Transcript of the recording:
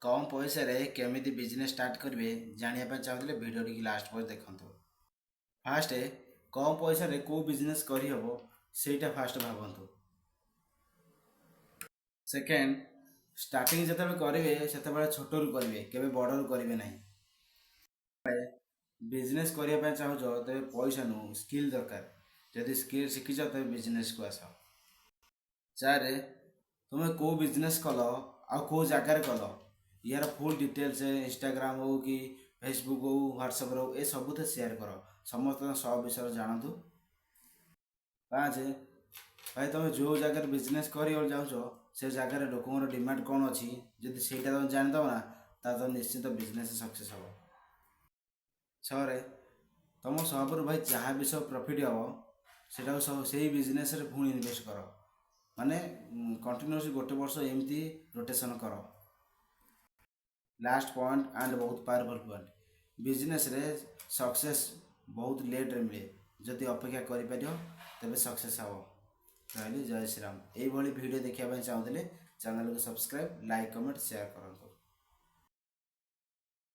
କମ୍ ପଇସାରେ କେମିତି business start କରିବେ ଜାଣିବା ପାଇଁ ଚାହୁଁଥିଲେ ଭିଡ଼ିଓଟିକି ଲାଷ୍ଟ ପର୍ଯ୍ୟନ୍ତ ଦେଖନ୍ତୁ। ଫାଷ୍ଟ, କମ୍ ପଇସାରେ କେଉଁ ବିଜନେସ୍ କରିହେବ, ସେଇଟା ଫାଷ୍ଟ ଭାବନ୍ତୁ। ସେକେଣ୍ଡ, ଷ୍ଟାର୍ଟିଂ ଯେତେବେଳେ କରିବେ, ସେତେବେଳେ ଛୋଟରୁ କରିବେ, କେବେ ବଡ଼ରୁ କରିବେ ନାହିଁ। ବିଜନେସ୍ କରିବା ପାଇଁ ଚାହୁଁଛ, ତେବେ ପଇସା ନୁହଁ, ସ୍କିଲ୍ ଦରକାର। ଯଦି ସ୍କିଲ୍ ଶିଖିଛ, ତେବେ ବିଜନେସ୍କୁ ଆସ। ଚାରି, ତୁମେ କେଉଁ ବିଜନେସ୍ କଲ ଆଉ କେଉଁ ଜାଗାରେ କଲ, ୟାର ଫୁଲ୍ ଡିଟେଲ୍ସ ଇନଷ୍ଟାଗ୍ରାମ ହଉ କି ଫେସବୁକ୍ ହଉ, ହ୍ୱାଟ୍ସଆପ୍ରେ ହଉ, ଏ ସବୁଥିରେ ସେୟାର କର। ସମସ୍ତଙ୍କ ସବୁ ବିଷୟରେ ଜାଣନ୍ତୁ। ପାଞ୍ଚ, ଭାଇ, ତୁମେ ଯେଉଁ ଜାଗାରେ ବିଜନେସ୍ କରିବାକୁ ଯାଉଛ, ସେ ଜାଗାରେ ଲୋକଙ୍କର ଡିମାଣ୍ଡ କ'ଣ ଅଛି, ଯଦି ସେଇଟା ତୁମେ ଜାଣିଦେବ ନା, ତାହେଲେ ତ ନିଶ୍ଚିତ ବିଜନେସ୍ ସକ୍ସେସ୍ ହେବ। ଛଅରେ, ତୁମ ସପରୁ ଭାଇ ଯାହା ବି ସବୁ ପ୍ରଫିଟ୍ ହେବ, ସେଇଟାକୁ ସବୁ ସେଇ ବିଜନେସ୍ରେ ପୁଣି ଇନଭେଷ୍ଟ କର। ମାନେ କଣ୍ଟିନ୍ୟୁଅସ୍ ଗୋଟେ ବର୍ଷ ଏମିତି ରୋଟେସନ୍ କର। ଲାଷ୍ଟ ପଏଣ୍ଟ ଆଣ୍ଡ ବହୁତ ପାୱାରଫୁଲ୍ ପଏଣ୍ଟ, ବିଜନେସ୍ରେ ସକ୍ସେସ୍ ବହୁତ ଲେଟ୍ରେ ମିଳେ। ଯଦି ଅପେକ୍ଷା କରିପାରିବ, ତେବେ ସକ୍ସେସ୍ ହେବ। ରହିଲି, ଜୟ ଶ୍ରୀରାମ। ଏଇଭଳି ଭିଡ଼ିଓ ଦେଖିବା ପାଇଁ ଚାହୁଁଥିଲେ ଚ୍ୟାନେଲକୁ ସବସ୍କ୍ରାଇବ୍, ଲାଇକ୍, କମେଣ୍ଟ, ସେୟାର କରନ୍ତୁ।